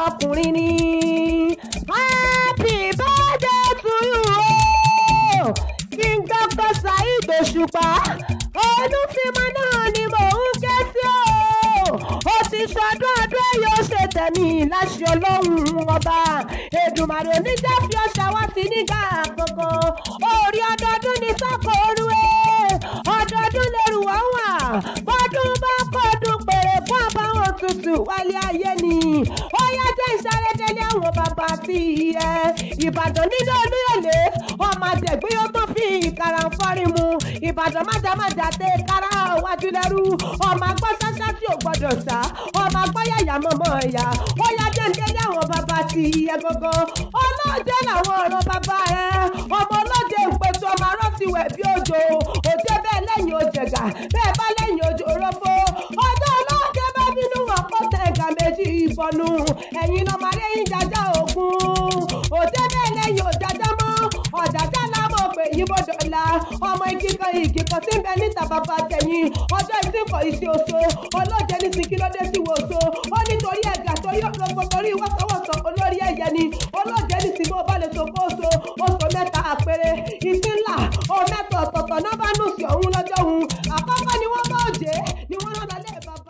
Ọkùnrin ni. Happy birthday to you o, King Dr. Saheed Òṣùpá. Olúfimọ́ náà ni mò ń ké sí o. Ó ti ṣọdún, ọdún yóò ṣe tẹ̀mí láṣẹ Ọlọ́run Ọba Èdùmàrè. Oníjà fi ọṣà wá sí nígbà kankan. Orí ọdọọdún ní sáko orúwé, ọdọọdún lèrú wọ́n wà. Bọ́dún bá kọ́dún pèrè fún àbáwọn tuntun wálé ayé ni. Ó yá, jẹ́ ìsáré-délé àwọn bàbá àti ẹ̀ Ìbàdàn nílé Olúyọ̀lé. Ọmọ àtẹ̀gbé yóò tó fi ìkàràǹfọ́rí mu Ìbàdàn májàmájà tẹ kára wájú lẹ́rú. Ọmọ agbọ́ ṣáṣá tí ò gbọ́dọ̀ sá, ọmọ agbọ́ yàyà mọ̀mọ́ ẹ̀yà. Ó yá, jẹ́ ń délé àwọn bàbá àti ẹ̀ gangan. Ọlọ́jẹ́ làwọn ọ̀rọ̀ bàbá rẹ̀, ọmọ ọlọ́jẹ́ ìpètò, ọmọ arọ́ ti wẹ̀ bí òjò òjò bẹ́ẹ̀ lẹ́yìn òjẹ̀gà bẹ́ẹ̀ bá lẹ́yìn òjò rọ́fó. Ọjọ́ ọlọ́jẹ́ bá bínú wọn kó tẹ ẹ̀gà méjì ìbọnú ẹ̀yìn lọ́mọ aréyìn jájá ògún òjò bẹ́ẹ̀ lẹ́yìn òjàjá mọ́ ọ̀jàjá lámọ̀ pé yíbo dọ̀la. Ọmọ igi kan, igi kan tí ń bẹ níta bàbá tẹ̀yìn. Ọjọ́ ìsìnkọ̀ ìṣe oṣó ọlọ́jẹ́ ní ti kílódé sí wòṣó. Ó nítorí ẹ̀gà, torí òṣogbo, torí wọ́sọ̀wọ́sọ̀ olórí ẹ̀yẹ ni. Ọlọ́jẹ́ ní ti bó bá lè so kó so oṣù mẹ́ta àpẹẹrẹ ìsínlá ọ mẹ́ta ọ̀tọ̀ọ̀tọ̀ náà bá nù sí ọ̀hún lọ́jọ́ òun.